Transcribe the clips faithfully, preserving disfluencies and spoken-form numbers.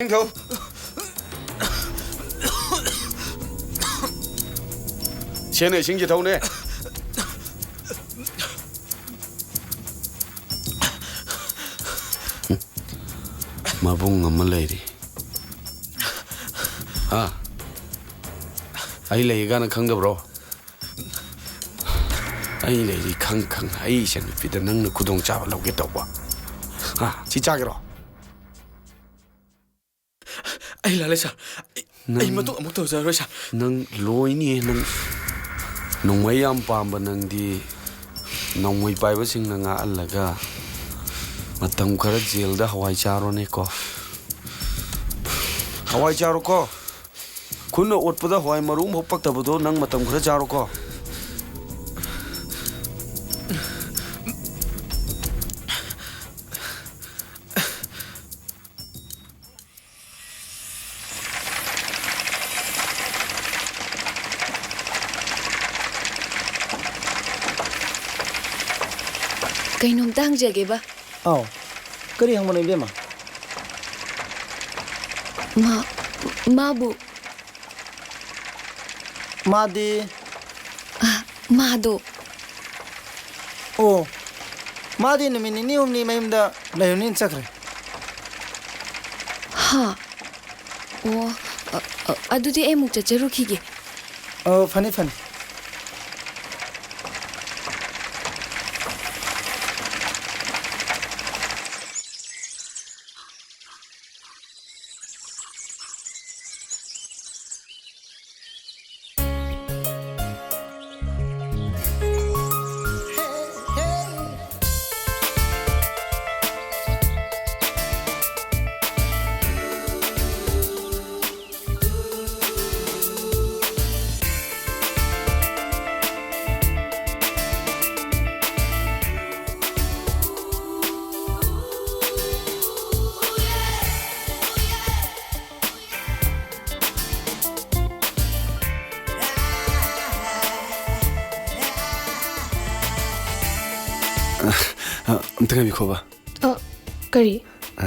ꯏꯁꯤꯡ ꯊꯧ꯫ ꯁꯦꯅ ꯏꯁꯤꯡꯁꯤ ꯊꯧꯅꯦ꯫ ꯃꯕꯨꯡ ꯑꯃ ꯂꯩꯔꯤ꯫ ꯍꯥ? ꯑꯩ ꯂꯩ ꯀꯥꯏꯅ ꯈꯪꯗꯕ꯭ꯔꯣ? ꯑꯩ ꯂꯩꯔꯤ ꯈꯪ ꯈꯪ ꯑꯩ ꯏꯆꯟꯅꯨꯄꯤꯗ ꯅꯪꯅ ꯈꯨꯗꯣꯡꯆꯥꯕ ꯂꯧꯒꯦ ꯇꯧꯕ꯫ ꯍꯥ? ꯁꯤ ꯆꯥꯒꯦꯔꯣ? ꯑꯩ ꯂꯥꯜꯂꯦ ꯁꯥꯔ꯫ ꯑꯩ, ꯑꯩ ꯅꯪ, ꯃꯇꯨꯡ ꯑꯃꯨꯛ ꯇꯧꯖꯔꯔꯣꯏ ꯁꯥꯔ꯫ ꯅꯪ ꯂꯣꯏꯅꯤꯌꯦ ꯅꯪ꯫ ꯅꯣꯡꯃꯩ ꯌꯥꯝ ꯄꯥꯝꯕ ꯅꯪꯗꯤ ꯅꯣꯡꯃꯩ ꯄꯥꯏꯕꯁꯤꯡꯅ ꯉꯥꯛꯍꯜꯂꯒ ꯃꯇꯝ ꯈꯔ ꯖꯦꯜꯗ ꯍꯋꯥꯏ ꯆꯥꯔꯣꯅꯦꯀꯣ꯫ ꯍꯋꯥꯏ ꯆꯥꯔꯣꯀꯣ꯫ ꯈꯨꯠꯅ ꯑꯣꯠꯄꯗ ꯍꯋꯥꯏ ꯃꯔꯨ ꯑꯃꯐꯥꯎ ꯄꯛꯇꯕꯗꯣ ꯅꯪ ꯃꯇꯝ ꯈꯔ ꯆꯥꯔꯣꯀꯣ꯫ ꯀꯩꯅꯣꯝꯇ ꯍꯪꯖꯒꯦꯕ꯫ ꯑꯥꯎ, ꯀꯔꯤ ꯍꯪꯕꯅꯣ, ꯏꯕꯦꯝꯃ? ꯃꯥ, ꯃꯥꯕꯨ꯫ ꯃꯥꯗꯤ? ꯑ, ꯃꯥꯗꯣ꯫ ꯑꯣ, ꯃꯥꯗꯤ ꯅꯨꯃꯤꯠ ꯅꯤꯅꯤ ꯍꯨꯝꯅꯤ ꯃꯌꯨꯝꯗ ꯂꯩꯔꯨꯅꯤꯅ ꯆꯠꯈ꯭ꯔꯦ꯫ ꯍꯥ? ꯑꯣ, ꯑ, ꯑ, ꯑꯗꯨꯗꯤ ꯑꯩ ꯑꯃꯨꯛ ꯆꯠꯆꯔꯨꯈꯤꯒꯦ꯫ ꯑꯣ, ꯐꯅꯤ, ꯐꯅꯤ꯫ ꯑ, ꯑꯝꯇ ꯉꯥꯏꯕꯤꯈꯣꯕ꯫ ꯑ, ꯀꯔꯤ? ꯑ,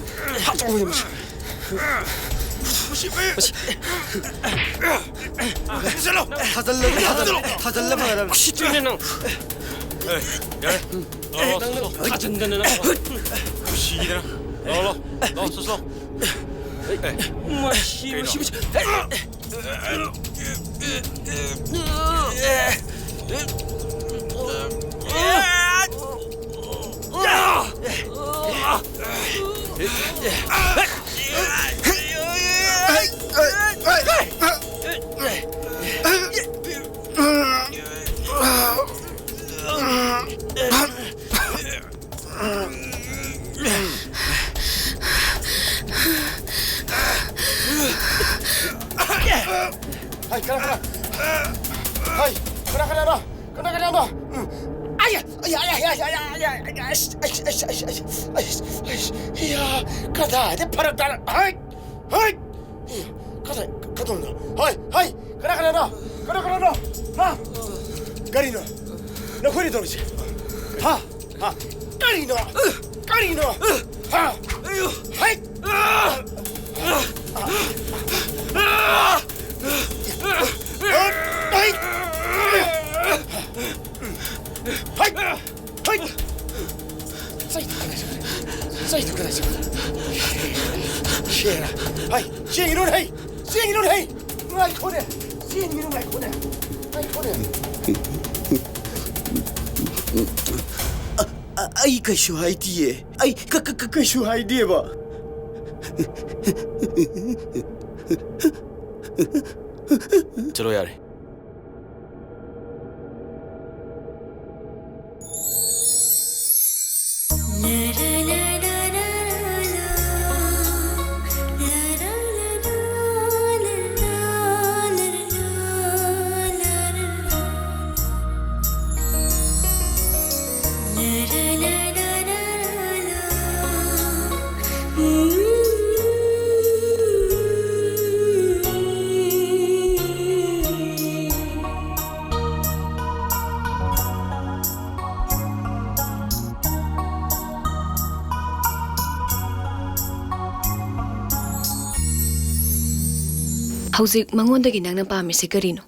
ꯃꯁꯤ ꯍꯥꯠꯇꯣꯛꯑꯣ, ꯃꯁꯤ꯫ ꯃꯁꯤ꯫ ꯃꯁꯤ꯫ ꯊꯥꯖꯜꯂ, ꯊꯥꯖꯜꯂ, ꯊꯥꯖꯜꯂ ꯐꯒꯗꯕꯅꯤ꯫ ꯎꯁꯤꯠꯇ꯭ꯔꯤꯅꯦ ꯅꯪ꯫ ꯑꯦ, ꯌꯥꯔꯦ꯫ ꯂꯥꯛꯑꯣ, ꯂꯥꯛꯑꯣ, ꯅꯪꯅ ꯁꯣ, ꯁꯣ꯫ ꯊꯥꯖꯟꯗꯅ ꯅꯪ꯫ ꯎꯁꯤꯗꯅ꯫ ꯂꯥꯛꯑꯣ, ꯂꯥꯛꯑꯣ꯫ ꯂꯥꯛꯑꯣ, ꯁꯣ, ꯁꯣ꯫ ꯑꯦ, ꯃꯁꯤ, ꯀꯩꯅꯣ? ꯃꯁꯤ, ꯃꯁꯤ꯫ ꯍꯩ, ꯀꯅꯥ, ꯀꯅꯥ? ꯍꯩ, ꯀꯅꯥ, ꯀꯅꯥꯅꯣ? ꯀꯅꯥ, ꯀꯅꯥꯅꯣ? ꯎꯝ꯫ ꯑꯩ, ꯑꯩ, ꯑꯩ, ꯑꯩꯁ, ꯑꯩꯁ, ꯑꯩꯁ, ꯑꯩꯁ, ꯑꯩꯁ, ꯑꯩꯁ, ꯑꯩꯁ, ꯑꯩꯁ, ꯑꯩꯁ, ꯑꯩꯁ, ꯏꯌꯥ, ꯀꯗꯥꯏꯗ ꯐꯔꯛ ꯇꯥꯔꯦ? ꯍꯩ, ꯍꯩ, ꯏꯌꯥ, ꯀꯗꯥꯏ, ꯀꯗꯣꯝꯗ? ꯍꯩ, ꯍꯩ, ꯀꯅꯥ, ꯀꯅꯥꯅꯣ? ꯀꯅꯥ, ꯀꯅꯥꯅꯣ? ꯍꯥ? ꯀꯔꯤꯅꯣ? ꯅꯈꯣꯏꯅ ꯇꯧꯔꯤꯁꯦ? ꯍꯥ? ꯍꯥ? ꯀꯔꯤꯅꯣ? ꯀꯔꯤꯅꯣ? ꯍꯥ? ꯍꯩ! ꯍꯩ! ꯍꯩ! ꯍꯩ! ꯆꯩꯗꯨ ꯀꯗꯥꯏ ꯆꯠꯈ꯭ꯔꯦ? ꯆꯩꯗꯨ ꯀꯗꯥꯏ ꯆꯠꯈ꯭ꯔꯦ? ꯁꯦꯔꯥ! ꯍꯩ! ꯆꯦꯟꯒꯤꯅꯨꯅꯦ, ꯍꯩ! ꯆꯦꯟꯒꯤꯅꯨꯅꯦ, ꯍꯩ! ꯉꯥꯏꯈꯣꯅꯦ! ꯆꯦꯟꯒꯤꯅꯨ, ꯉꯥꯏꯈꯣꯅꯦ! ꯉꯥꯏꯈꯣꯅꯦ! ꯑ-, ꯑ-, ꯑꯩ ꯀꯩꯁꯨ ꯍꯥꯏꯗꯤꯌꯦ꯫ ꯑꯩ ꯀ-, ꯀ-, ꯀ-, ꯀꯩꯁꯨ ꯍꯥꯏꯗꯦꯕ꯫ ꯆꯠꯂꯣ ꯌꯥꯔꯦ꯫ ꯍꯧꯖꯤꯛ ꯃꯉꯣꯟꯗꯒꯤ ꯅꯪꯅ ꯄꯥꯝꯃꯤꯁꯦ ꯀꯔꯤꯅꯣ?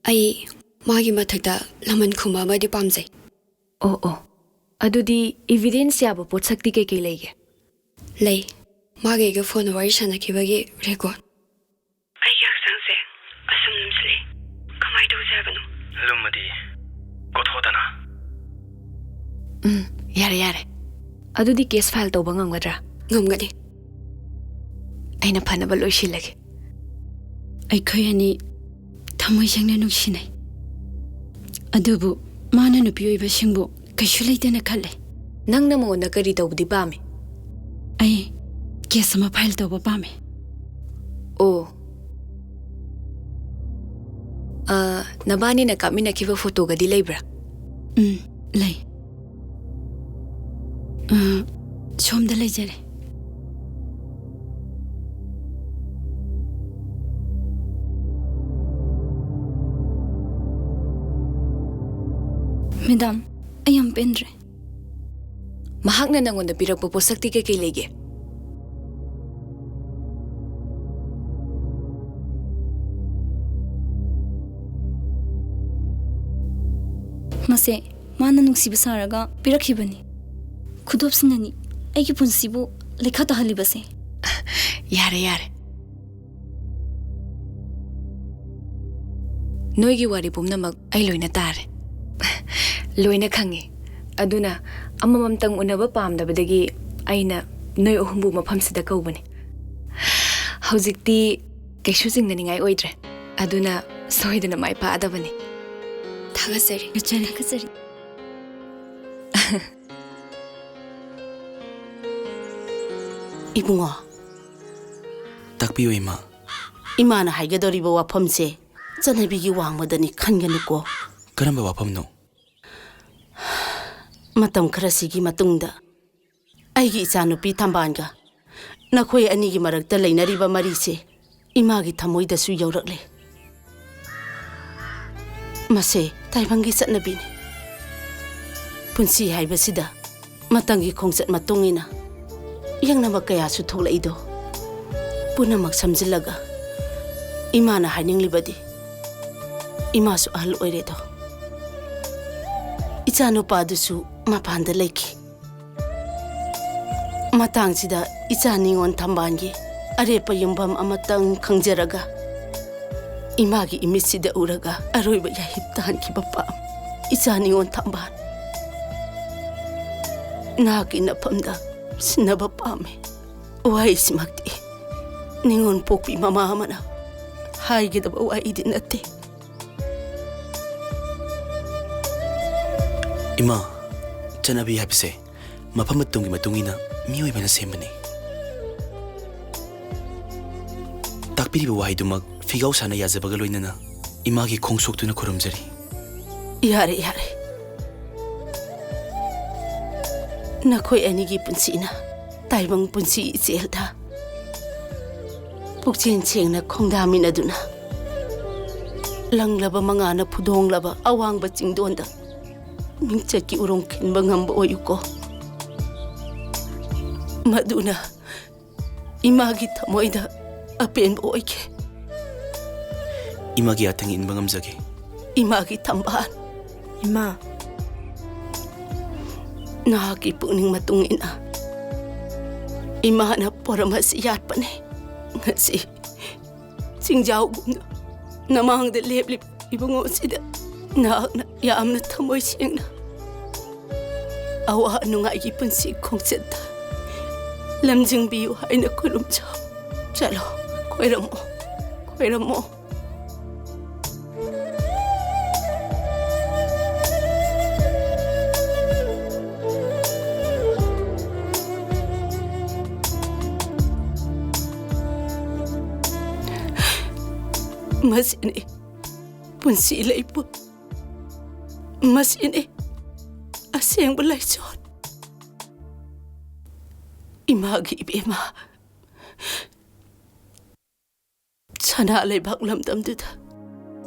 ꯑꯩ ꯃꯥꯒꯤ ꯃꯊꯛꯇ ꯂꯃꯟ ꯈꯨꯝꯕ ꯑꯃꯗꯤ ꯄꯥꯝꯖꯩ꯫ ꯑꯣ, ꯑꯣ꯫ ꯑꯗꯨꯗꯤ evidence ꯌꯥꯕ ꯄꯣꯠꯁꯛꯇꯤ ꯀꯩꯀꯩ ꯂꯩꯒꯦ? ꯂꯩ꯫ ꯃꯥꯒ ꯑꯩꯒ phone ꯋꯥꯔꯤ ꯁꯥꯟꯅꯈꯤꯕꯒꯤ record꯫ ꯑꯩꯒꯤ ꯍꯛꯆꯥꯡꯁꯦ ꯑꯁꯨꯝ ꯂꯨꯝꯁꯤꯜꯂꯤ꯫ ꯀꯃꯥꯏ ꯇꯧꯁꯦ ꯍꯥꯏꯕꯅꯣ? ꯂꯨꯝꯃꯗꯤ ꯀꯣꯊꯣꯛꯑꯣꯗꯅ꯫ ꯎꯝ, ꯌꯥꯔꯦ, ꯌꯥꯔꯦ꯫ ꯑꯗꯨꯗꯤ case file ꯇꯧꯕ ꯉꯝꯒꯗ꯭ꯔꯥ? ꯉꯝꯒꯅꯤ꯫ ꯑꯩꯅ ꯐꯅꯕ ꯂꯣꯏꯁꯤꯜꯂꯒꯦ꯫ ꯑꯩꯈꯣꯏ ꯑꯅꯤ ꯊꯃꯣꯏ ꯁꯦꯡꯅ ꯅꯨꯡꯁꯤꯅꯩ꯫ ꯑꯗꯨꯕꯨ ꯃꯥꯅ ꯅꯨꯄꯤ ꯑꯣꯏꯕꯁꯤꯡꯕꯨ ꯀꯩꯁꯨ ꯂꯩꯇꯦꯅ ꯈꯜꯂꯦ꯫ ꯅꯪꯅ ꯃꯉꯣꯟꯗ ꯀꯔꯤ ꯇꯧꯕꯗꯤ ꯄꯥꯝꯃꯤ? ꯑꯩ ꯀꯦꯁ ꯑꯃ ꯐꯥꯏꯜ ꯇꯧꯕ ꯄꯥꯝꯃꯦ꯫ ꯑꯣ꯫ ꯑ, ꯅꯕꯥꯅꯤꯅ ꯀꯥꯞꯃꯤꯟꯅꯈꯤꯕ ꯐꯣꯇꯣꯒꯗꯤ ꯂꯩꯕ꯭ꯔꯥ? ꯎꯝ, ꯂꯩ꯫ ꯑ, ꯁꯣꯝꯗ ꯂꯩꯖꯔꯦ꯫ ꯃꯦꯗꯥꯝ, ꯑꯩ ꯌꯥꯝ ꯄꯦꯟꯗ꯭ꯔꯦ꯫ ꯃꯍꯥꯛꯅ ꯅꯪꯉꯣꯟꯗ ꯄꯤꯔꯛꯄ ꯄꯣꯠꯁꯛꯇꯤ ꯀꯩꯀꯩ ꯂꯩꯒꯦ? ꯃꯁꯦ ꯃꯥꯅ ꯅꯨꯡꯁꯤꯕ ꯁꯥꯔꯒ ꯄꯤꯔꯛꯈꯤꯕꯅꯤ꯫ ꯈꯨꯗꯣꯞꯁꯤꯡꯅꯅꯤ ꯑꯩꯒꯤ ꯄꯨꯟꯁꯤꯕꯨ ꯂꯩꯈꯥ ꯇꯥꯍꯜꯂꯤꯕꯁꯦ꯫ ꯌꯥꯔꯦ, ꯌꯥꯔꯦ꯫ ꯅꯣꯏꯒꯤ ꯋꯥꯔꯤ ꯄꯨꯝꯅꯃꯛ ꯑꯩ ꯂꯣꯏꯅ ꯇꯥꯔꯦ꯫ ꯂꯣꯏꯅ ꯈꯪꯉꯤ꯫ ꯑꯗꯨꯅ ꯑꯃꯃꯝꯇꯪ ꯎꯅꯕ ꯄꯥꯝꯗꯕꯗꯒꯤ ꯑꯩꯅ ꯅꯣꯏ ꯑꯍꯨꯝꯕꯨ ꯃꯐꯝꯁꯤꯗ ꯀꯧꯕꯅꯤ꯫ ꯍꯧꯖꯤꯛꯇꯤ ꯀꯩꯁꯨ ꯆꯤꯡꯅꯅꯤꯡꯉꯥꯏ ꯑꯣꯏꯗ꯭ꯔꯦ꯫ ꯑꯗꯨꯅ ꯁꯣꯏꯗꯅ ꯃꯥꯏ ꯄꯥꯛꯑꯗꯕꯅꯤ꯫ ꯊꯥꯒꯠꯆꯔꯤ꯫ ꯊꯥꯒꯠꯆꯔꯤ꯫ ꯊꯥꯒꯠꯆꯔꯤ꯫ ꯏꯕꯨꯡꯉꯣ꯫ ꯇꯥꯛꯄꯤꯌꯨ, ꯏꯃꯥ꯫ ꯏꯃꯥꯅ ꯍꯥꯏꯒꯗꯧꯔꯤꯕ ꯋꯥꯐꯝꯁꯦ ꯆꯠꯅꯕꯤꯒꯤ ꯋꯥꯡꯃꯗꯅꯤ ꯈꯟꯒꯅꯨꯀꯣ꯫ ꯀꯔꯝꯕ ꯋꯥꯐꯝꯅꯣ? ꯃꯇꯝ ꯈꯔꯁꯤꯒꯤ ꯃꯇꯨꯡꯗ ꯑꯩꯒꯤ ꯏꯆꯥꯅꯨꯄꯤ ꯊꯝꯕꯥꯜꯒ ꯅꯈꯣꯏ ꯑꯅꯤꯒꯤ ꯃꯔꯛꯇ ꯂꯩꯅꯔꯤꯕ ꯃꯔꯤꯁꯦ ꯏꯃꯥꯒꯤ ꯊꯃꯣꯏꯗꯁꯨ ꯌꯧꯔꯛꯂꯦ꯫ ꯃꯁꯦ ꯇꯥꯏꯕꯪꯒꯤ ꯆꯠꯅꯕꯤꯅꯤ꯫ ꯄꯨꯟꯁꯤ ꯍꯥꯏꯕꯁꯤꯗ ꯃꯇꯝꯒꯤ ꯈꯣꯡꯆꯠ ꯃꯇꯨꯡ ꯏꯟꯅ ꯌꯦꯡꯅꯕ ꯀꯌꯥꯁꯨ ꯊꯣꯛꯂꯛꯏꯗꯣ꯫ ꯄꯨꯝꯅꯃꯛ ꯁꯝꯖꯤꯜꯂꯒ ꯏꯃꯥꯅ ꯍꯥꯏꯅꯤꯡꯂꯤꯕꯗꯤ, ꯏꯃꯥꯁꯨ ꯑꯍꯜ ꯑꯣꯏꯔꯦꯗꯣ꯫ ꯏꯆꯥꯅꯨꯄꯥꯗꯨꯁꯨ ꯃꯄꯥꯟꯗ ꯂꯩꯈꯤ꯫ ꯃꯇꯥꯡꯁꯤꯗ ꯏꯆꯥ ꯅꯤꯉꯣꯜ ꯊꯝꯕꯥꯜꯒꯤ ꯑꯔꯦꯞꯄ ꯌꯨꯝꯐꯝ ꯑꯃꯇꯪ ꯈꯪꯖꯔꯒ, ꯏꯃꯥꯒꯤ ꯏꯃꯤꯠꯁꯤꯗ ꯎꯔꯒ ꯑꯔꯣꯏꯕ ꯌꯥꯍꯤꯞ ꯇꯥꯍꯟꯈꯤꯕ ꯄꯥꯝ꯫ ꯏꯆꯥ ꯅꯤꯉꯣꯜ ꯊꯝꯕꯥꯜ, ꯅꯍꯥꯛꯀꯤ ꯅꯐꯝꯗ ꯁꯤꯟꯅꯕ ꯄꯥꯝꯃꯤ꯫ ꯋꯥꯍꯩꯁꯤꯃꯛꯇꯤ ꯅꯤꯉꯣꯜ ꯄꯣꯛꯄꯤ ꯃꯃꯥ ꯑꯃꯅ ꯍꯥꯏꯒꯗꯕ ꯋꯥꯍꯩꯗꯤ ꯅꯠꯇꯦ꯫ ꯏꯃꯥ, ꯆꯠꯅꯕꯤ ꯍꯥꯏꯕꯁꯦ ꯃꯐꯝ ꯃꯇꯝꯒꯤ ꯃꯇꯨꯡ ꯏꯟꯅ ꯃꯤꯑꯣꯏꯕꯅ ꯁꯦꯝꯕꯅꯤ꯫ ꯇꯥꯛꯄꯤꯔꯤꯕ ꯋꯥꯍꯩꯗꯨꯃꯛ ꯐꯤꯒꯥꯎ ꯁꯥꯅ ꯌꯥꯖꯕꯒ ꯂꯣꯏꯅꯅ ꯏꯃꯥꯒꯤ ꯈꯣꯡ ꯁꯣꯛꯇꯨꯅ ꯈꯨꯔꯨꯝꯖꯔꯤ꯫ ꯌꯥꯔꯦ, ꯌꯥꯔꯦ꯫ ꯅꯈꯣꯏ ꯑꯅꯤꯒꯤ ꯄꯨꯟꯁꯤꯅ ꯇꯥꯏꯕꯪ ꯄꯨꯟꯁꯤ ꯏꯆꯦꯜꯗ ꯄꯨꯛꯆꯦꯜ ꯁꯦꯡꯅ ꯈꯣꯡꯗꯥꯃꯤꯟꯅꯗꯨꯅ ꯂꯪꯂꯕ ꯃꯉꯥꯅ ꯐꯨꯗꯣꯡꯂꯕ ꯑꯋꯥꯡꯕ ꯆꯤꯡꯗꯣꯟꯗ ꯃꯤꯡꯆꯠꯀꯤ ꯎꯔꯨꯝ ꯈꯤꯟꯕ ꯉꯝꯕ ꯑꯣꯏꯌꯨꯀꯣ꯫ ꯃꯗꯨꯅ ꯏꯃꯥꯒꯤ ꯊꯃꯣꯏꯗ ꯑꯄꯦꯟꯕ ꯑꯣꯏꯈꯤ꯫ ꯏꯃꯥꯒꯤ ꯑꯥꯊꯤꯡ ꯏꯟꯕ ꯉꯝꯖꯒꯦ꯫ ꯏꯃꯥꯒꯤ ꯊꯝꯕꯥꯜ꯫ ꯏꯃꯥ꯫ ꯅꯍꯥꯛꯀꯤ ꯄꯨꯛꯅꯤꯡ ꯃꯇꯨꯡ ꯏꯟꯅ ꯏꯃꯥꯅ ꯄꯣꯔꯝ ꯑꯁꯤ ꯌꯥꯠꯄꯅꯤ꯫ ꯉꯁꯤ ꯆꯤꯡꯖꯥꯎꯒꯨꯝꯅ ꯅꯃꯥꯡꯗ ꯂꯦꯞꯂꯤꯕ ꯏꯕꯨꯡꯉꯣꯁꯤꯗ ꯅꯍꯥꯛꯅ ꯌꯥꯝꯅ ꯊꯃꯣꯏ ꯁꯦꯡꯅ ꯑꯋꯥ ꯅꯨꯡꯉꯥꯏꯒꯤ ꯄꯨꯟꯁꯤ ꯈꯣꯡꯆꯠꯇ ꯂꯝꯖꯤꯡꯕꯤꯌꯨ ꯍꯥꯏꯅ ꯈꯨꯔꯨꯝꯖꯧ꯫ ꯆꯠꯂꯣ, ꯈꯣꯏꯔꯝꯃꯣ, ꯈꯣꯏꯔꯝꯃꯣ꯫ ꯃꯁꯤꯅꯤ ꯄꯨꯟꯁꯤ ꯂꯩꯄꯣꯠ꯫ ꯃꯁꯤꯅꯤ ꯑꯁꯦꯡꯕ ꯂꯥꯏꯁꯣꯟ꯫ ꯏꯃꯥꯒꯤ ꯏꯕꯦꯝꯃ, ꯁꯅꯥ ꯂꯩꯕꯥꯛ ꯂꯝꯗꯝꯗꯨꯗ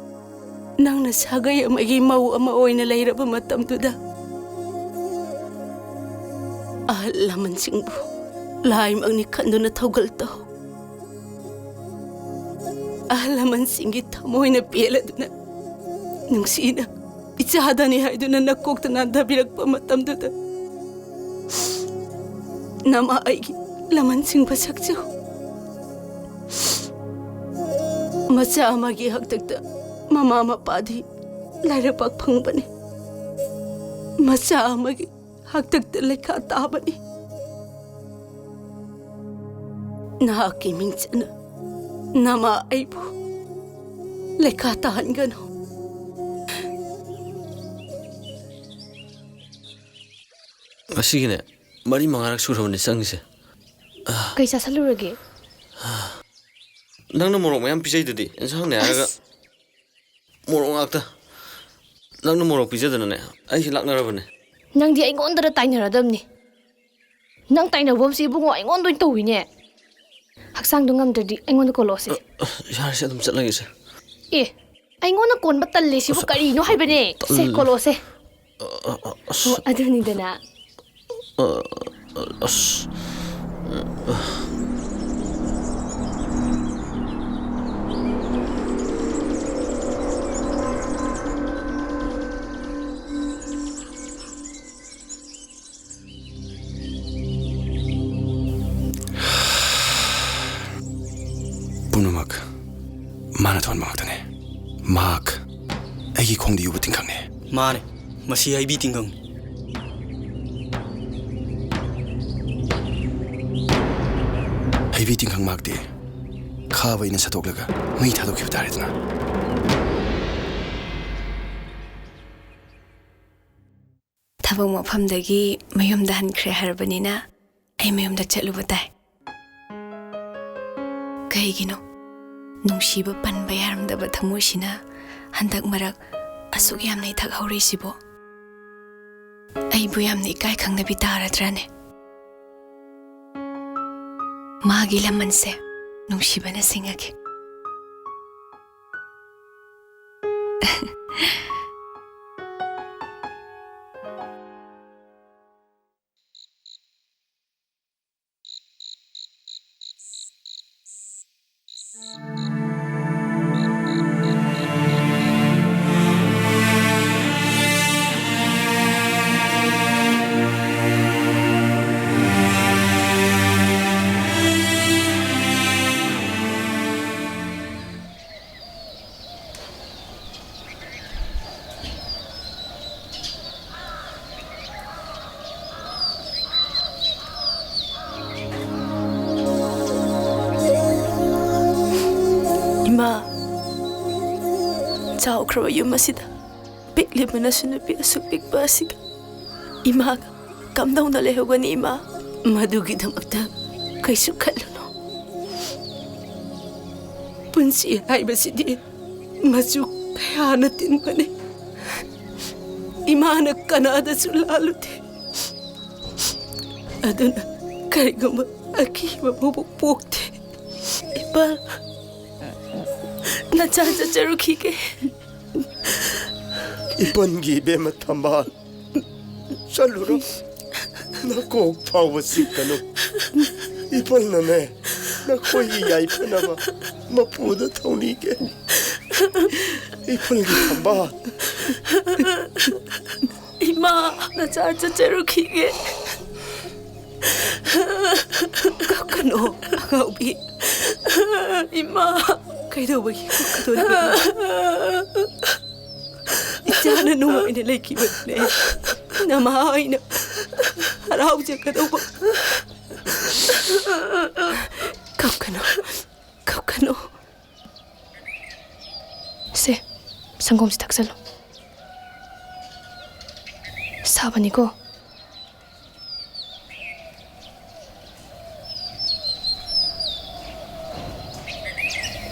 ꯅꯪꯅ ꯁꯥꯒꯩ ꯑꯃꯒꯤ ꯃꯧ ꯑꯃ ꯑꯣꯏꯅ ꯂꯩꯔꯕ ꯃꯇꯝꯗꯨꯗ, ꯑꯍꯜ ꯂꯃꯟꯁꯤꯡꯕꯨ ꯂꯥꯏꯃꯛꯅꯤ ꯈꯟꯗꯨꯅ ꯊꯧꯒꯜ ꯇꯧ꯫ ꯑꯍꯜ ꯂꯃꯟꯁꯤꯡꯒꯤ ꯊꯃꯣꯏꯅ ꯄꯦꯜꯂꯗꯨꯅ ꯅꯨꯡꯁꯤꯅ ꯏꯆꯥꯗꯅꯤ ꯍꯥꯏꯗꯨꯅ ꯅꯀꯣꯛꯇ ꯅꯥꯟꯊꯕꯤꯔꯛꯄ ꯃꯇꯝꯗꯨꯗ, ꯅꯃꯥ ꯑꯩꯒꯤ ꯂꯃꯟꯁꯤꯡꯕ ꯁꯛꯆꯧ꯫ ꯃꯆꯥ ꯑꯃꯒꯤ ꯍꯥꯛꯇꯛꯇ ꯃꯃꯥ ꯃꯄꯥꯗꯤ ꯂꯥꯏꯔꯩꯄꯥꯛ ꯐꯪꯕꯅꯤ꯫ ꯃꯆꯥ ꯑꯃꯒꯤ ꯍꯥꯛꯇꯛꯇ ꯂꯩꯈꯥ ꯇꯥꯕꯅꯤ꯫ ꯅꯍꯥꯛꯀꯤ ꯃꯤꯡꯆꯠꯅ ꯅꯃꯥ ꯑꯩꯕꯨ ꯂꯩꯈꯥ ꯇꯥꯍꯟꯒꯅꯨ꯫ ꯉꯁꯤꯒꯤꯅꯦ, ꯃꯔꯤ ꯃꯉꯥꯔꯛ ꯁꯨꯔꯕꯅꯦ ꯆꯪꯉꯤꯁꯦ꯫ ꯀꯩ ꯆꯥꯁꯜꯂꯨꯔꯒꯦ? ꯅꯪꯅ ꯃꯣꯔꯣꯛ ꯃꯌꯥꯝ ꯄꯤꯖꯩꯗꯨꯗꯤ, ꯏꯟꯁꯥꯡꯅꯦ ꯍꯥꯏꯔꯒ꯫ ꯑꯁ! ꯃꯣꯔꯣꯛ ꯉꯥꯛꯇ꯫ ꯅꯪꯅ ꯃꯣꯔꯣꯛ ꯄꯤꯖꯗꯅꯅꯦ, ꯑꯩꯁꯦ ꯂꯥꯛꯅꯔꯕꯅꯦ꯫ ꯅꯪꯗꯤ ꯑꯩꯉꯣꯟꯗꯔ ꯇꯥꯏꯅꯔꯗꯕꯅꯤ꯫ ꯅꯪ ꯇꯥꯏꯅꯕꯝꯁꯦ ꯏꯕꯨꯡꯉꯣ ꯑꯩꯉꯣꯟꯗ ꯑꯣꯏꯅ ꯇꯧꯋꯤꯅꯦ꯫ ꯍꯛꯆꯥꯡꯗꯣ ꯉꯝꯗ꯭ꯔꯗꯤ ꯑꯩꯉꯣꯟꯗ ꯀꯣꯜꯂꯛꯑꯣꯁꯦ꯫ ꯑ, ꯑ, ꯌꯥꯔꯦꯁꯦ, ꯑꯗꯨꯝ ꯆꯠꯂꯒꯦꯁꯦ꯫ ꯑꯦ, ꯑꯩꯉꯣꯟꯗ ꯀꯣꯟꯕ ꯇꯜꯂꯦ ꯁꯤꯕꯨ ꯑꯁ, ꯀꯔꯤꯅꯣ ꯍꯥꯏꯕꯅꯦ? ꯁꯦ, ꯇꯜꯂꯦ꯫ ꯀꯣꯜꯂꯛꯑꯣꯁꯦ꯫ ꯑ, ꯑ, ꯑ, ꯑꯁ꯫ ꯑꯣ, ꯑꯗꯨꯅꯤꯗꯅ꯫ ꯑ, ꯑ, ꯑꯁ꯫ ꯄꯨꯝꯅꯃꯛ ꯃꯥꯅ ꯊꯣꯟꯕ ꯉꯥꯛꯇꯅꯦ꯫ ꯃꯍꯥꯛ ꯑꯩꯒꯤ ꯈꯣꯡꯗ ꯌꯨꯕ ꯇꯤꯡꯈꯪꯅꯦ꯫ ꯃꯥꯅꯦ, ꯃꯁꯤ ꯍꯩꯕꯤ ꯇꯤꯡꯈꯪꯅꯤ꯫ ꯍꯩꯕꯤ ꯇꯤꯡꯈꯪ ꯃꯍꯥꯛꯇꯤ ꯈꯥꯕ ꯑꯩꯅ ꯁꯠꯇꯣꯛꯂꯒ ꯃꯩ ꯊꯥꯗꯣꯛꯈꯤꯕ ꯇꯥꯔꯦꯗꯅ꯫ ꯊꯕꯛ ꯃꯐꯝꯗꯒꯤ ꯃꯌꯨꯝꯗ ꯍꯟꯈ꯭ꯔꯦ ꯍꯥꯏꯔꯕꯅꯤꯅ ꯑꯩ ꯃꯌꯨꯝꯗ ꯆꯠꯂꯨꯕ ꯇꯥꯏ꯫ ꯀꯩꯒꯤꯅꯣ ꯅꯨꯡꯁꯤꯕ ꯄꯟꯕ ꯌꯥꯔꯝꯗꯕ ꯊꯃꯣꯏꯁꯤꯅ ꯍꯟꯗꯛ ꯃꯔꯛ ꯑꯁꯨꯛ ꯌꯥꯝꯅ ꯏꯊꯛ ꯍꯧꯔꯛꯏꯁꯤꯕꯣ? ꯑꯩꯕꯨ ꯌꯥꯝꯅ ꯏꯀꯥꯏ ꯈꯪꯗꯕꯤ ꯇꯥꯔꯗ꯭ꯔꯅꯦ? ꯃꯥꯒꯤ ꯂꯃꯟꯁꯦ ꯅꯨꯡꯁꯤꯕꯅ ꯁꯤꯡꯉꯒꯦ꯫ ꯆꯥꯎꯈ꯭ꯔꯕ ꯌꯨꯝ ꯑꯁꯤꯗ ꯄꯤꯛꯂꯤꯕ ꯅꯁꯨ ꯅꯨꯄꯤ ꯑꯁꯨꯛ ꯄꯤꯛꯄ ꯑꯁꯤꯒ ꯏꯃꯥꯒ ꯀꯝꯗꯧꯅ ꯂꯩꯍꯧꯒꯅꯤ, ꯏꯃꯥ? ꯃꯗꯨꯒꯤꯗꯃꯛꯇ ꯀꯩꯁꯨ ꯈꯜꯂꯨꯅꯨ꯫ ꯄꯨꯟꯁꯤ ꯍꯥꯏꯕꯁꯤꯗꯤ ꯃꯆꯨ ꯀꯌꯥꯅ ꯇꯤꯟꯕꯅꯤ꯫ ꯏꯃꯥꯅ ꯀꯅꯥꯗꯁꯨ ꯂꯥꯜꯂꯨꯗꯦ꯫ ꯑꯗꯨꯅ ꯀꯔꯤꯒꯨꯝꯕ ꯑꯀꯤꯕ ꯑꯃꯕꯨ ꯄꯣꯛꯇꯦ꯫ ꯏꯄꯥ, ꯅꯆꯥ ꯆꯠꯆꯔꯨꯈꯤꯒꯦ꯫ ꯏꯄꯟꯒꯤ ꯏꯕꯦꯝꯃ ꯊꯝꯕꯥꯜ, ꯆꯠꯂꯨꯔꯣ꯫ ꯅꯀꯣꯛ ꯐꯥꯎꯕ ꯆꯤꯛꯀꯅꯨ꯫ ꯏꯄꯟꯅꯅꯦ, ꯅꯈꯣꯏꯒꯤ ꯌꯥꯏꯐꯅꯕ ꯃꯄꯨꯗ ꯊꯧꯅꯤꯒꯦ꯫ ꯏꯄꯟꯒꯤ ꯊꯝꯕꯥꯜ꯫ ꯏꯃꯥ, ꯅꯆꯥ ꯆꯠꯆꯔꯨꯈꯤꯒꯦ꯫ ꯀꯞꯀꯅꯣ, ꯑꯉꯥꯎꯕꯤ꯫ ꯏꯃꯥ꯫ ꯀꯩꯗꯧꯕꯒꯤ ꯀꯞꯀꯗꯣꯔꯤꯕꯅꯣ? ꯏꯆꯥꯅ ꯅꯨꯡꯉꯥꯏꯅ ꯂꯩꯈꯤꯕꯅꯦ꯫ ꯅꯃꯥ ꯑꯩꯅ ꯍꯔꯥꯎꯖꯒꯗꯧꯕ꯫ ꯀꯞꯀꯅꯨ, ꯀꯞꯀꯅꯨ꯫ ꯁꯦ, ꯁꯪꯒꯣꯝꯁꯤ ꯊꯛꯆꯜꯂꯨ꯫ ꯁꯥꯕꯅꯤꯀꯣ꯫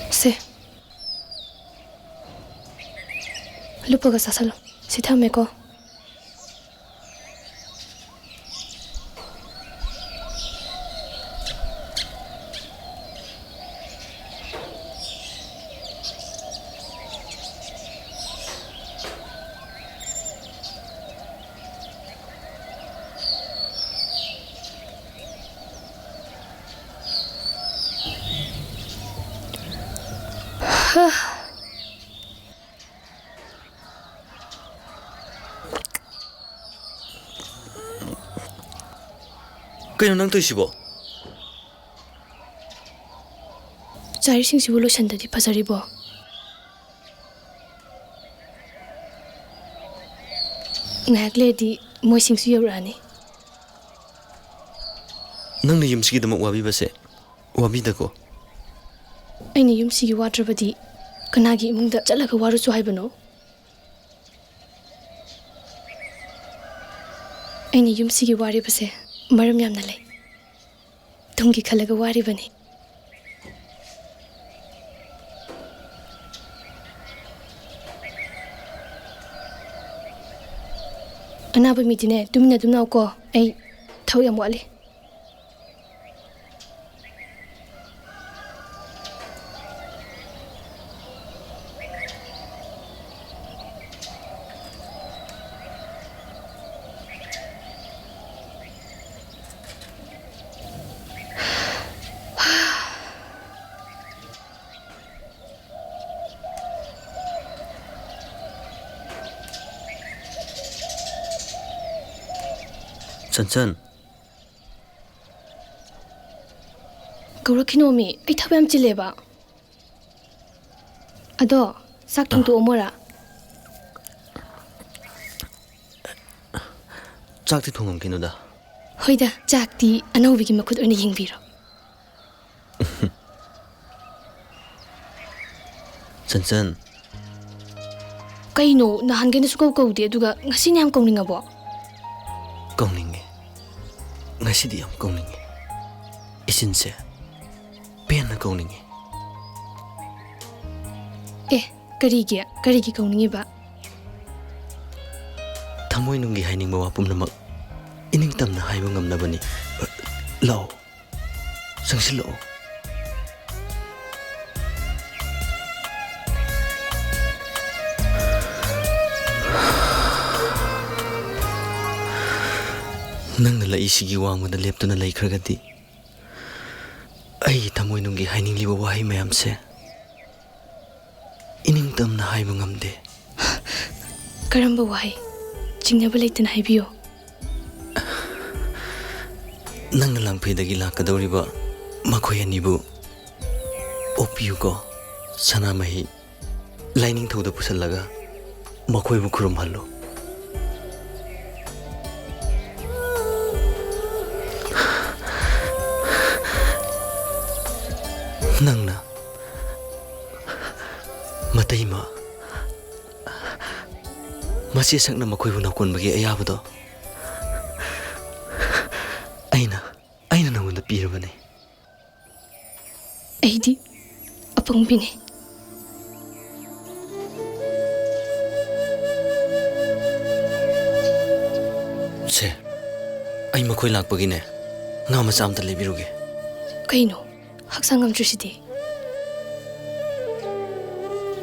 ꯁꯦ꯫ ꯂꯨꯞꯄꯒ ꯆꯥꯁꯜꯂꯣ꯫ ꯁꯤ ꯊꯝꯃꯦꯀꯣ꯫ ꯀꯩꯅꯣ ꯅꯪ ꯇꯧꯔꯤꯁꯤꯕꯣ? ꯆꯥꯔꯤꯁꯤꯡꯁꯤꯕꯨ ꯂꯣꯏꯁꯟꯗꯗꯤ ꯐꯖꯔꯤꯕꯣ? ꯉꯥꯏꯍꯥꯛ ꯂꯩꯔꯗꯤ ꯃꯣꯏꯁꯤꯡꯁꯨ ꯌꯧꯔꯛꯑꯅꯤ꯫ ꯅꯪꯅ ꯌꯨꯝꯁꯤꯒꯤꯗꯃꯛ ꯋꯥꯕꯤꯕꯁꯦ ꯋꯥꯕꯤꯗꯀꯣ꯫ ꯑꯩꯅ ꯌꯨꯝꯁꯤꯒꯤ ꯋꯥꯗ꯭ꯔꯕꯗꯤ ꯀꯅꯥꯒꯤ ꯏꯃꯨꯡꯗ ꯆꯠꯂꯒ ꯋꯥꯔꯨꯁꯨ ꯍꯥꯏꯕꯅꯣ? ꯑꯩꯅ ꯌꯨꯝꯁꯤꯒꯤ ꯋꯥꯔꯤꯕꯁꯦ ꯃꯔꯝ ꯌꯥꯝꯅ ꯂꯩ꯫ ꯇꯨꯡꯒꯤ ꯈꯜꯂꯒ ꯋꯥꯔꯤꯕꯅꯤ꯫ ꯑꯅꯥꯕ ꯃꯤꯗꯤꯅꯦ, ꯇꯨꯃꯤꯟꯅ ꯑꯗꯨꯝ ꯂꯥꯛꯎꯀꯣ꯫ ꯑꯩ ꯊꯕꯛ ꯌꯥꯝ ꯋꯥꯠꯂꯤ꯫ ꯆꯟꯆꯟ꯫ ꯀꯧꯔꯛꯈꯤꯅꯣꯃꯤ, ꯑꯩ ꯊꯕꯛ ꯌꯥꯝ ꯆꯤꯜꯂꯦꯕ꯫ ꯑꯗꯣ, ꯆꯥꯛ ꯑ꯫ ꯊꯣꯡꯗꯣꯛꯑꯝꯃꯣꯔꯥ? ꯆꯥꯛꯇꯤ ꯊꯣꯡꯉꯝꯈꯤꯅꯨꯗ꯫ ꯍꯣꯏꯗ, ꯆꯥꯛꯇꯤ ꯑꯅꯧꯕꯤꯒꯤ ꯃꯈꯨꯠ ꯑꯣꯏꯅ ꯌꯦꯡꯕꯤꯔꯣ꯫ ꯆꯟꯆꯟ꯫ ꯀꯩꯅꯣ, ꯅꯍꯥꯟꯈꯩꯅ ꯁꯨꯀꯧ ꯀꯧꯗꯦ, ꯑꯗꯨꯒ ꯉꯁꯤꯅ ꯌꯥꯝ ꯀꯧꯅꯤꯡꯉꯕꯣ? ꯀꯧꯅꯤꯡꯉꯦ꯫ ꯉꯁꯤꯗꯤ ꯌꯥꯝ ꯀꯧꯅꯤꯡꯉꯦ꯫ ꯏꯆꯤꯟꯁꯦ ꯄꯦꯟꯅ ꯀꯧꯅꯤꯡꯉꯦ꯫ ꯑꯦ, ꯀꯔꯤꯒꯤ? ꯀꯔꯤꯒꯤ ꯀꯧꯅꯤꯡꯉꯤꯕ? ꯊꯃꯣꯏꯅꯨꯡꯒꯤ ꯍꯥꯏꯅꯤꯡꯕ ꯋꯥ ꯄꯨꯝꯅꯃꯛ ꯏꯅꯤꯡꯇꯝꯅ ꯍꯥꯏꯕ ꯉꯝꯅꯕꯅꯤ꯫ ꯂꯥꯛꯑꯣ꯫ ꯆꯪꯁꯤꯜꯂꯛꯑꯣ꯫ ꯅꯪꯅ ꯂꯩꯁꯤꯒꯤ ꯋꯥꯡꯃꯗ ꯂꯦꯞꯇꯨꯅ ꯂꯩꯈ꯭ꯔꯒꯗꯤ, ꯑꯩꯒꯤ ꯊꯃꯣꯏꯅꯨꯡꯒꯤ ꯍꯥꯏꯅꯤꯡꯂꯤꯕ ꯋꯥꯍꯩ ꯃꯌꯥꯝꯁꯦ ꯏꯅꯤꯡꯇꯝꯅ ꯍꯥꯏꯕ ꯉꯝꯗꯦ꯫ ꯀꯔꯝꯕ ꯋꯥꯍꯩ? ꯆꯤꯡꯅꯕ ꯂꯩꯇꯅ ꯍꯥꯏꯕꯤꯌꯨ꯫ ꯅꯪꯅ ꯂꯥꯡꯐꯩꯗꯒꯤ ꯂꯥꯛꯀꯗꯧꯔꯤꯕ ꯃꯈꯣꯏ ꯑꯅꯤꯕꯨ ꯑꯣꯛꯄꯤꯌꯨꯀꯣ, ꯁꯅꯥꯃꯍꯤ꯫ ꯂꯥꯏꯅꯤꯡꯊꯧꯗ ꯄꯨꯁꯜꯂꯒ ꯃꯈꯣꯏꯕꯨ ꯈꯨꯔꯨꯝꯍꯜꯂꯨ꯫ ꯅꯪꯅ ꯇꯩꯃ, ꯃꯆꯦ ꯁꯛꯅ ꯃꯈꯣꯏꯕꯨ ꯅꯧꯀꯣꯟꯕꯒꯤ ꯑꯌꯥꯕꯗꯣ ꯑꯩꯅ, ꯑꯩꯅ ꯅꯉꯣꯟꯗ ꯄꯤꯔꯕꯅꯤ꯫ ꯑꯩꯗꯤ ꯑꯄꯪꯕꯤꯅꯤ꯫ ꯁꯦ, ꯑꯩ ꯃꯈꯣꯏ ꯂꯥꯛꯄꯒꯤꯅꯦ, ꯉꯥ ꯃꯆꯥ ꯑꯝꯇ ꯂꯩꯕꯤꯔꯨꯒꯦ꯫ ꯀꯩꯅꯣ? ꯍꯛꯆꯥꯡ ꯉꯝꯗ꯭ꯔꯤꯁꯤꯗꯤ?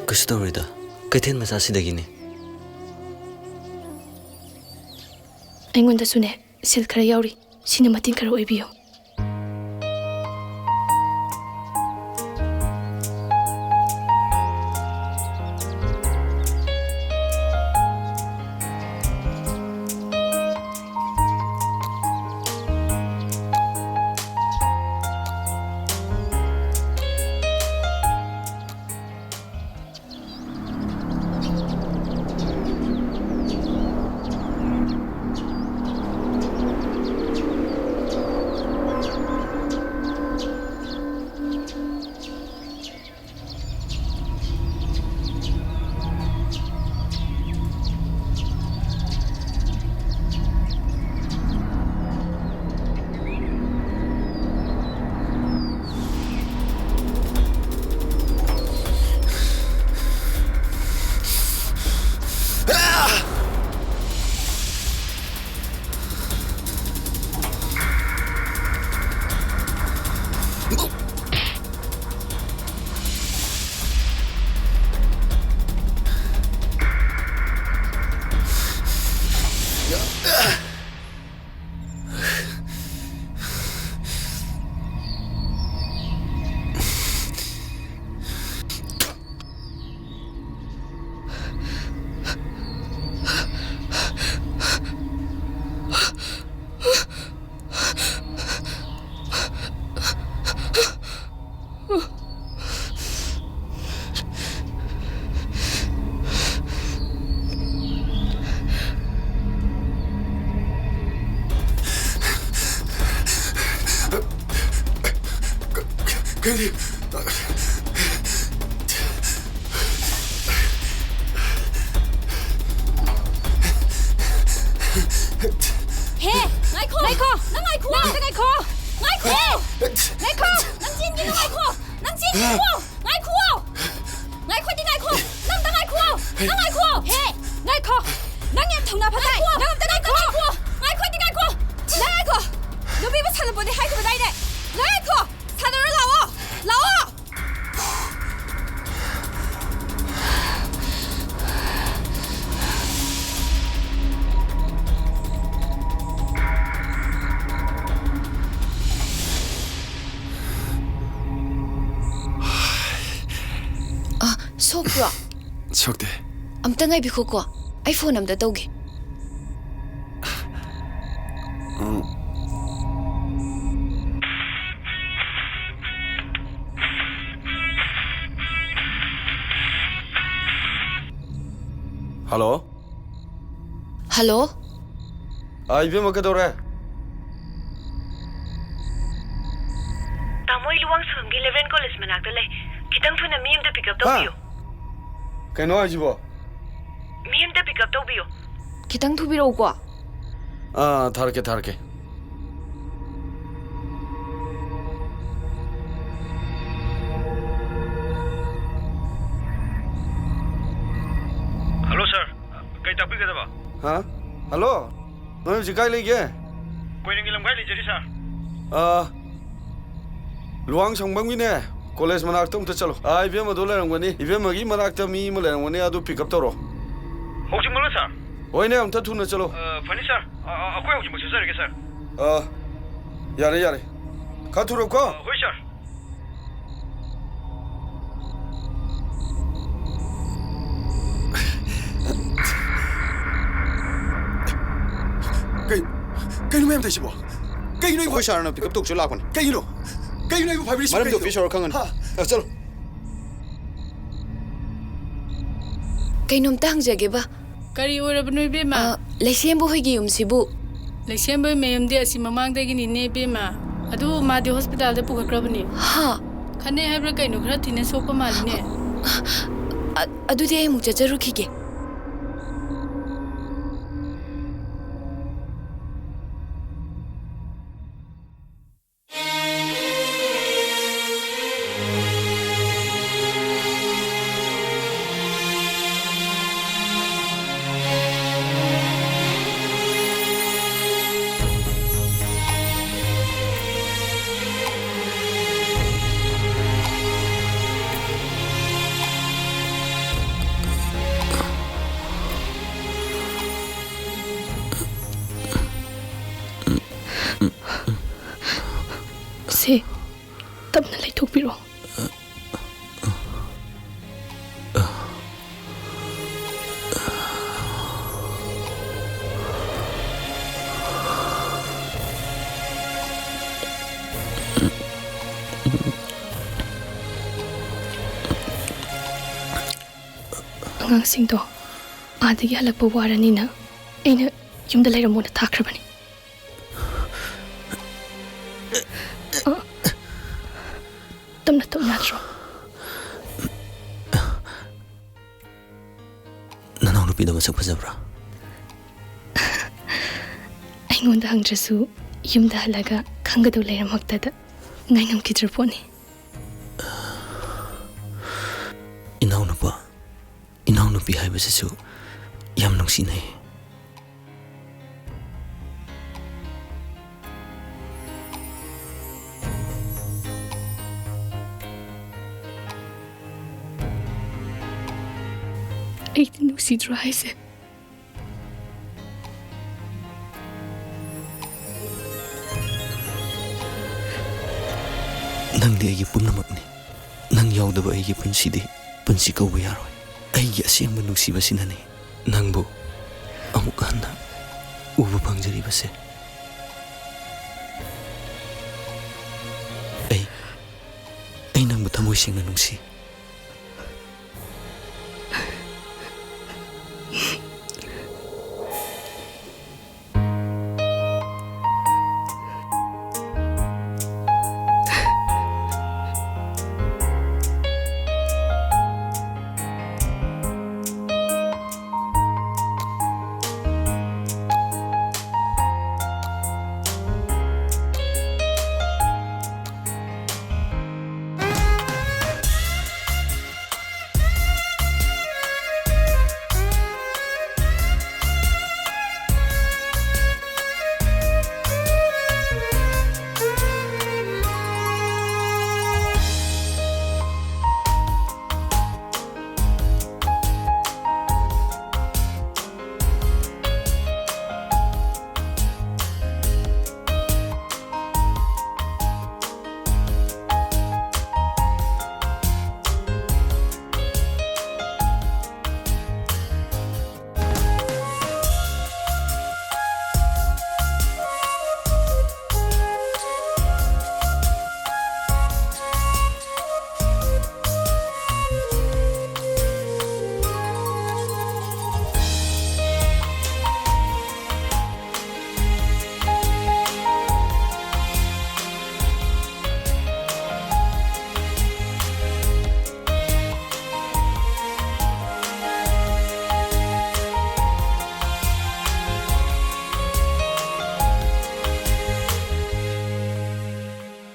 ꯀꯩꯁꯨ ꯇꯧꯔꯣꯏꯗ, ꯀꯩꯊꯦꯜ ꯃꯆꯥꯁꯤꯗꯒꯤꯅꯦ꯫ ꯑꯩꯉꯣꯟꯗꯁꯨꯅꯦ, ꯁꯤꯜ ꯈꯔ ꯌꯥꯎꯔꯤ, ꯁꯤꯅ ꯃꯇꯦꯡ ꯈꯔ ꯑꯣꯏꯕꯤꯌꯨ꯫ ꯀꯔꯤ? ꯉꯥꯏꯈꯣ! ꯉꯥꯏꯈꯣ! ꯅꯪ ꯉꯥꯏꯈꯣ! ꯅꯪ ꯑꯝꯇ ꯉꯥꯏꯈꯣ! ꯉꯥꯏꯈꯣ! ꯉꯥꯏꯈꯣ! ꯅꯪ ꯆꯦꯟꯒꯤꯅꯨ, ꯉꯥꯏꯈꯣ! ꯅꯪ ꯆꯦꯟꯒꯤꯅꯨ! ꯉꯥꯏꯈꯣ! ꯉꯥꯏꯈꯣꯗꯤ ꯉꯥꯏꯈꯣ! ꯅꯪ ꯑꯝꯇ ꯉꯥꯏꯈꯣ! ꯅꯪ ꯉꯥꯏꯈꯣ! ꯍꯦ! ꯉꯥꯏꯈꯣ! ꯅꯪ ꯌꯥꯝ ꯊꯧꯅꯥ ꯐꯠꯇꯥꯏ! ꯉꯥꯏꯈꯣ! ꯅꯪ ꯑꯝꯇ ꯉꯥꯏꯈꯣ! ꯉꯥꯏꯈꯣꯗꯤ ꯉꯥꯏꯈꯣ! ꯅꯪ ꯉꯥꯏꯈꯣ! ꯅꯨꯄꯤꯕꯨ ꯁꯥꯟꯅꯄꯣꯠꯅꯤ ꯍꯥꯏꯈꯤꯕꯗꯥꯏꯅꯦ? ꯅꯪ ꯉꯥꯏꯈꯣ! ꯁꯥꯟꯅꯔꯣ ꯂꯥꯛꯑꯣ! ꯂꯥꯛꯑꯣ! ꯑ, ꯁꯣꯛꯄ꯭ꯔꯣ? ꯁꯣꯛꯇꯦ꯫ ꯑꯝꯇ ꯉꯥꯏꯕꯤꯈꯣꯀꯣ, ꯑꯩ ꯐꯣꯟ ꯑꯝꯇ ꯇꯧꯒꯦ꯫ ꯎꯝ꯫ ꯍꯜꯂꯣ꯫ ꯍꯜꯂꯣ꯫ ꯑꯥ, ꯏꯕꯦꯝꯃ, ꯀꯩꯗꯧꯔꯦ? ꯇꯥꯃꯣ, ꯑꯩ ꯂꯨꯋꯥꯡꯁꯪꯒꯝꯒꯤ ꯏꯂꯦꯚꯦꯟ ꯀꯣꯂꯦꯖ ꯃꯅꯥꯛꯇ ꯂꯩ꯫ ꯈꯤꯇꯪ ꯊꯨꯅ ꯃꯤ ꯑꯝꯇ ꯄꯤꯛ ꯑꯞ ꯍꯥ? ꯇꯧꯕꯤꯌꯨ꯫ ꯀꯩꯅꯣ ꯍꯥꯏꯁꯤꯕꯣ? ꯃꯤ ꯑꯝꯇ ꯄꯤꯛ ꯑꯞ ꯇꯧꯕꯤꯌꯨ꯫ ꯈꯤꯇꯪ ꯊꯨꯕꯤꯔꯛꯎꯀꯣ꯫ ꯑꯥ, ꯊꯥꯔꯛꯀꯦ, ꯊꯥꯔꯛꯀꯦ꯫ ꯍꯜꯂꯣ, ꯁꯥꯔ꯫ ꯀꯩ ꯇꯥꯛꯄꯤꯒꯗꯕ? ꯍꯥ? ꯍꯜꯂꯣ? ꯅꯣꯏ ꯍꯧꯖꯤꯛ ꯀꯥꯏ ꯂꯩꯒꯦ? ꯀꯣꯏꯔꯦꯡꯒꯤ ꯂꯝꯈꯥꯏ ꯂꯩꯖꯔꯤ, ꯁꯥꯔ꯫ ꯑꯥ, ꯂꯨꯋꯥꯡ ꯁꯪꯕꯝꯒꯤꯅꯦ, ꯀꯣꯂꯦꯖ ꯃꯅꯥꯛꯇ ꯑꯃꯨꯛꯇ ꯆꯠꯂꯣ꯫ ꯑꯥ, ꯏꯕꯦꯝꯃꯗꯣ ꯂꯩꯔꯝꯒꯅꯤ꯫ ꯏꯕꯦꯝꯃꯒꯤ ꯃꯅꯥꯛꯇ ꯃꯤ ꯑꯃ ꯂꯩꯔꯝꯒꯅꯤ, ꯑꯗꯨ ꯄꯤꯛ ꯑꯞ ꯇꯧꯔꯣ꯫ ꯍꯧꯖꯤꯛꯃꯛꯂꯣ, ꯁꯥꯔ? ꯍꯣꯏꯅꯦ, ꯑꯝꯇ ꯊꯨꯅ ꯆꯠꯂꯣ꯫ ꯑ, ꯐꯅꯤ, ꯁꯥꯔ꯫ ꯑ, ꯑ, ꯑꯩꯈꯣꯏ ꯍꯧꯖꯤꯛꯃꯛ ꯆꯠꯆꯔꯒꯦ, ꯁꯥꯔ꯫ ꯑ, ꯌꯥꯔꯦ, ꯌꯥꯔꯦ꯫ ꯈꯔ ꯊꯨꯔꯣꯀꯣ꯫ ꯑ, ꯍꯣꯏ, ꯁꯥꯔ꯫ ꯀꯩ-, ꯀꯩꯅꯣ ꯃꯌꯥꯝ ꯇꯧꯏꯁꯤꯕꯣ? ꯀꯩꯅꯣ ꯑꯩꯕꯨ ꯑꯩꯈꯣꯏ ꯁꯥꯔꯅ ꯄꯤꯛ ꯑꯞ ꯇꯧꯁꯨ ꯂꯥꯛꯄꯅꯤ꯫ ꯀꯩꯒꯤꯅꯣ? ꯀꯩꯒꯤꯅꯣ ꯑꯩꯕꯨ ꯐꯥꯕꯤꯔꯤꯁꯤꯕꯣ? ꯃꯔꯝꯗꯤ ꯀꯩꯒꯤꯅꯣ? ꯑꯣꯐꯤꯁ ꯌꯧꯔ ꯈꯪꯒꯅꯤ꯫ ꯍꯥ? ꯑ, ꯆꯠꯂꯣ꯫ ꯀꯩꯅꯣꯝꯇ ꯍꯪꯖꯒꯦꯕ꯫ ꯀꯔꯤ ꯑꯣꯏꯔꯕꯅꯣ, ꯏꯕꯦꯝꯃ? ꯑ, ꯂꯩꯁꯦꯝꯕ ꯍꯣꯏꯒꯤ ꯌꯨꯝꯁꯤꯕꯨ? ꯂꯩꯁꯦꯝꯕ ꯃꯌꯨꯝꯗꯤ ꯑꯁꯤ ꯃꯃꯥꯡꯗꯒꯤꯅꯤꯅꯦ, ꯏꯕꯦꯝꯃ꯫ ꯑꯗꯨ ꯃꯥꯗꯤ ꯍꯣꯁꯄꯤꯇꯥꯜꯗ ꯄꯨꯈꯠꯈ꯭ꯔꯕꯅꯤ꯫ ꯍꯥ? ꯈꯟꯅꯩ ꯍꯥꯏꯕ꯭ꯔꯥ ꯀꯩꯅꯣ, ꯈꯔ ꯊꯤꯅ ꯁꯣꯛꯄ ꯃꯥꯜꯂꯤꯅꯦ꯫ ꯑ-, ꯑꯗꯨꯗꯤ ꯑꯩ ꯑꯃꯨꯛ ꯆꯠꯆꯔꯨꯈꯤꯒꯦ꯫ ꯑꯉꯥꯡꯁꯤꯡꯗꯣ ꯑꯥꯗꯒꯤ ꯍꯜꯂꯛꯄ ꯋꯥꯔꯅꯤꯅ ꯑꯩꯅ ꯌꯨꯝꯗ ꯂꯩꯔꯝꯃꯣꯅ ꯊꯥꯈ꯭ꯔꯕꯅꯤ꯫ ꯑ, ꯇꯞꯅ ꯇꯧ ꯌꯥꯗ꯭ꯔꯣ? ꯅꯅꯥꯎꯅꯨꯄꯤꯗꯣ ꯃꯁꯛ ꯐꯖꯕ꯭ꯔꯥ? ꯑꯩꯉꯣꯟꯗ ꯍꯪꯗ꯭ꯔꯁꯨ ꯌꯨꯝꯗ ꯍꯜꯂꯒ ꯈꯪꯒꯗꯧ ꯂꯩꯔꯝꯃꯛꯇꯗ ꯉꯥꯏꯉꯝꯈꯤꯗ꯭ꯔ ꯄꯣꯠꯅꯤ꯫ ꯏꯅꯥꯎꯅꯨꯄꯥ, ꯏꯅꯥꯎꯅꯨꯄꯤ ꯍꯥꯏꯕꯁꯤꯁꯨ ꯌꯥꯝ ꯅꯨꯡꯁꯤꯅꯩ꯫ ꯑꯩꯗꯤ ꯅꯨꯡꯁꯤꯗ꯭ꯔꯣ ꯍꯥꯏꯁꯦ? ꯅꯪꯗꯤ ꯑꯩꯒꯤ ꯄꯨꯝꯅꯃꯛꯅꯤ꯫ ꯅꯪ ꯌꯥꯎꯗꯕ ꯑꯩꯒꯤ ꯄꯨꯟꯁꯤꯗꯤ ꯄꯨꯟꯁꯤ ꯀꯧꯕ ꯌꯥꯔꯣꯏ꯫ ꯑꯩꯒꯤ ꯑꯁꯦꯡꯕ ꯅꯨꯡꯁꯤꯕꯁꯤꯅꯅꯤ ꯅꯪꯕꯨ ꯑꯃꯨꯛ ꯍꯟꯅ ꯎꯕ ꯐꯪꯖꯔꯤꯕꯁꯦ꯫ ꯑꯩ, ꯑꯩ ꯅꯪꯕꯨ ꯊꯃꯣꯏ ꯁꯦꯡꯅ ꯅꯨꯡꯁꯤ꯫